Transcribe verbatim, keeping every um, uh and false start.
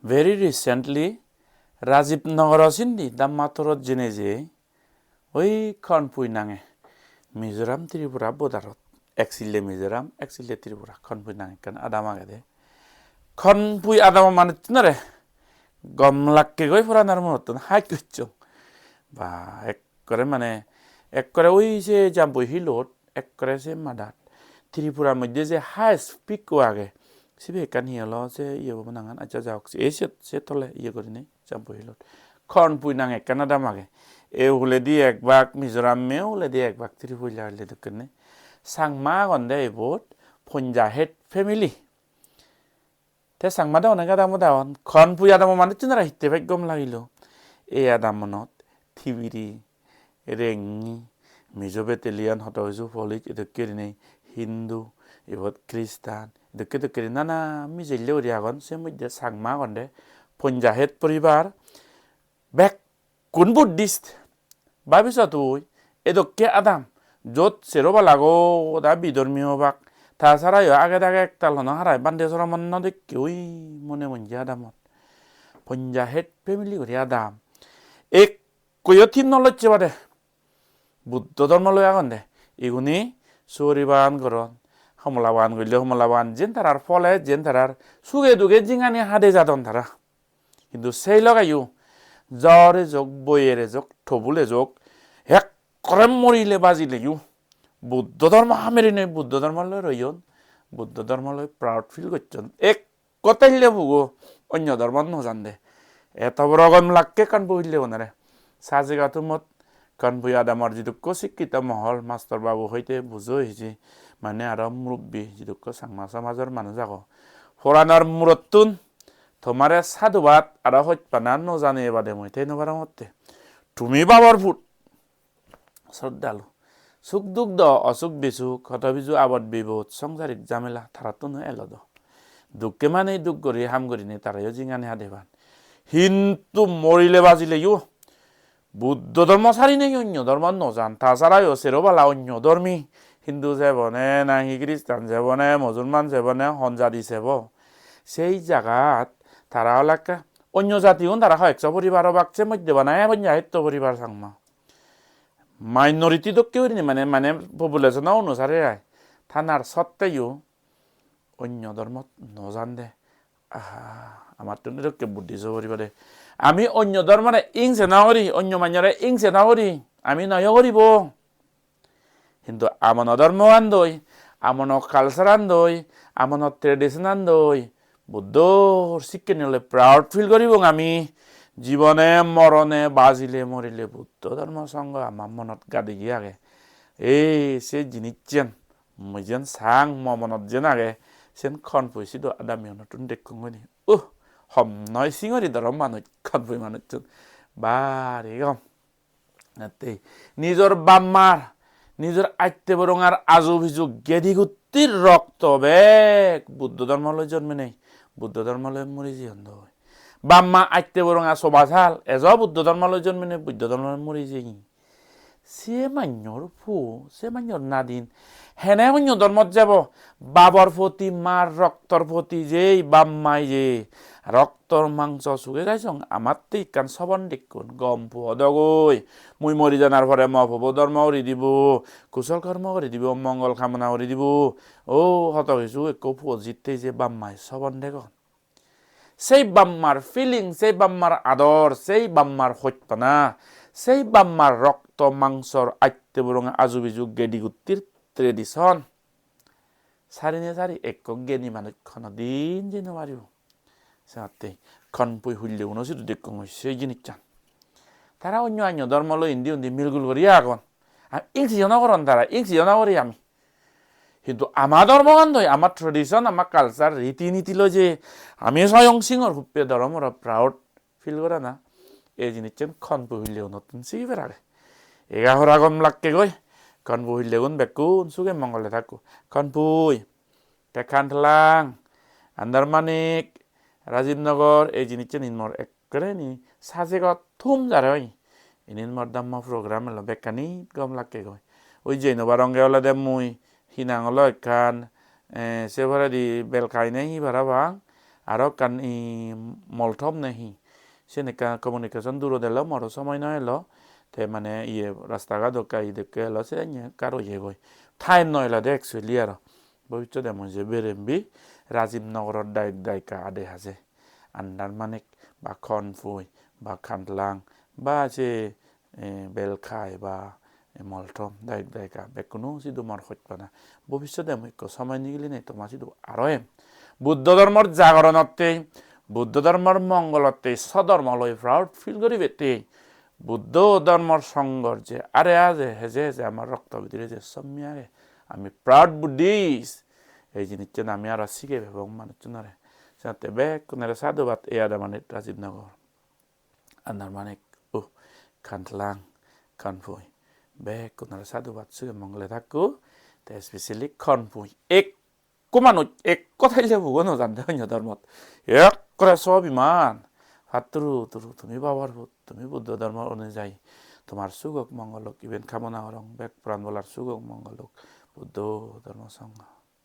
Very recently, Rajiv Nogoro sindi Dhammatorot jeinei je, oi Khonpui nange Mizoram Tripura borderot, ek sille Mizoram, ek sille Tripura, Khonpui nange ekkan adam agede. Khonpui adamo manuchunore gom lakke goi poranor monottun haj gocchong. Ba, ekkore mane, ekkore oi se Jampui Hillot, ekkore se madat. Tripura moddhe je highest peak-ko age, sibe ekkan hi holo se iye bo nangan, accha ja hok, se, se, se tole iye gurinei Jampui Hillot. Khonpui nange ekkan adam age. E huledi ek bak Mizoram, e huledi ek bak Tripura hille dokkene. Changma agonde ibot, Ponjahet family. Te Changma de onek adamot agon. Khonpui adamo manuchunore hitte bej gom lagilo. Ei adamonot Tibiri, Rengi, Mizo Battalion, hodo hiju police, edokke gurinei Hindu, ibot Christian, edokke edokke guri nana mijelle guri agon. Se moddhe Changma agonde Ponjahet poribar. Bekkun Buddhist. Babi so tui, edokke adam, jot sero bala goda bidhormi obak, ta sarayo age dage ektal hono harai bhante soromon no dekke oi mone monje adamot. Ponjahet family guri adam. Ekkoyo tin no locche bade. Buddho dhormo loi agonde. Iguni suguri bagan goron, homola bagan golle homola bagan, jen tarar phole, jen tarar suge duge jingani hade jadon tara. Hintu sei logeyo jor ejok, boyer ejok, tobul ejok, ekkore morile bajileyo Buddho dhormo hamerinei Buddho dhormo loi royon, Buddho dhormo loi proud feel gocchon. Ekko telle pugo onyo dhormot no jande. Eto boro gom lakke Khonpui hillegunore. Sajiga thumot Khonpui adamor jidukko sikkito mohol, mastor babu hoite bujo hiji, mane aro murubbi jidukko Changma somajor manuj agon. Poranor murottun tomare sadhubad aro hojpana no janeye bade mui thei no parongotte. Tumi babor put, sroddhalu. Suk duk do, osuk bisuk, hodo biju abot bibot, songsarik jamela, tarattun elo do. Dukke mane duk guri ham gurinei tarayo jingani hadeban. Hintu morile bajileyo Buddho dhormo sarinei onyo dhormo no jan, ta sarayo sero bala onyo dhormi, Hindu sebo ne, nahi Christian sebo ne, Musulman sebo ne, hon jadi sebo. Sei jagat tara olakke onyo jatigun tara hoyekso poribar obak, se moddhe bana e Ponjahetto poribar Changma. Minority dokke gurinei mane, mane population onusare ai. Thanar sotteyo onyo dhormot no jande. Aha, amattun edokke Buddhist obo paribo de. Ami onyo dhormore ingse no gori, onyo manjore ingse no gori, ami noyo goribo. Hintu amono dhormogan doi, amono culture-an doi, amono tradition-an doi, Buddhor sikkeni ole proud feel goribong ami. Jibone morone bajile morile Buddho dhormo songho ama monot gadigi age. Ei se jinissan mui jen sang mo monot jen age, sen Khonpui sidu adamiunottun dekkong goi ni. Uh, hom noi singori dhorom manuj, Khonpui manuchun. Bari gom. Atte, nijor bap mar, nijor atte borongar aju biju gedi gutti rokto bek Buddho dhormo loi jonminei, Buddho dhormo loi muri jeyon doi. Bap ma atte boronga soba sal, ejo Buddho dhormo loi jonminei, Buddho dhormo loi muri jeyon. Se manyor puo, se manyor nadin, hene onyo dhormot jebo? Babor poti, mar roktor poti jei bap mai je, roktor mangso suge jai song, amatte ekkan sobon dekkun, gom puo dogoi. Mui mori janar pore mo puobo dhormo guri dibo, kusol kormo guri dibo, mongol kamona guri dibo. O, hoto kisu ekko puo jitte je bap mai sobon degon. Sei bap mar feeling, sei bap mar ador, sei bap mar hojpana, sei bap mar rokto mangsor atte boronga aju biju gedi guttir tradition sarinei sari ekko geni manuj honodin jei no paribo. Senotte Khonpui hulle uno sidu dekkongoi sei jinissan. Tara onyo onyo dhormo loi indi undi milgul guri agon. Ar ingsiyo no goron tara, ingsiyo no gori ami. Hintu ama dhormogan doi, ama tradition, ama culture, riti niti loi je ami soyong singor huppe dhoromoro proud feel gorana, ei jinissan Khonpui hulle unottun sigibar age. Ega hora gom lakke goi, Khonpui hullegun bekkun suge mongole thakko. Khonpui, Tekhan Tlang, Andar Manik, Rajiv Nagar, ei jinissan in mor ek Ekkere ni sajegot thum jare oi. Inin mor dhamma program elo bekkani gom lakke goi. Oi jei no parongge olode mui hinang olo ekkan, eh, se poredi Belkai ne hi parapang, Aro ekkan, i, moltom ne hi, siyen ekkan communication durot elo, moro somoi no elo. Te mane iye rasta ghat ekka idokke elo, se anye kar oyegoi. Time no elo de actually aro. Bobissode mui je berembi Rajib Nogoror dayok dayika ade haje. Andarmanik ba Konpui ba Kantlang ba se, eh, Belkhai ba, eh, Moltom dayok dayika bekkuno sidu mor hojpana. Bobissode mui ekko somoi nigilinei toma sidu aro em. Buddho dhormor jagoronotte, Buddho dhormor mongolotte, sodhormo loi proud feel guribatte, Buddho dhormor songor je are aje heje heje amar rokto bidire je sommi age, ami proud Buddhist. Ei jinissan ami aro sige pebong manuchunore. Senotte bekkunore sadhubad, ei adamanit Rajib Nogor, Andarmanik, uh, Kantlang, Konpui. Bekkunore sadhubad, suge mongole thakko. Te especially Konpui. Ekko manuj, ekko thaile pugo no jande onyo dhormot. Ekkore sobiman. Patturu turu, tumi babor put, tumi Buddho dhormo onujayi. Tomar sugok mongolok iben kamona gorong. Bek poran bolar sugok mongolok. Buddho dhormo songho.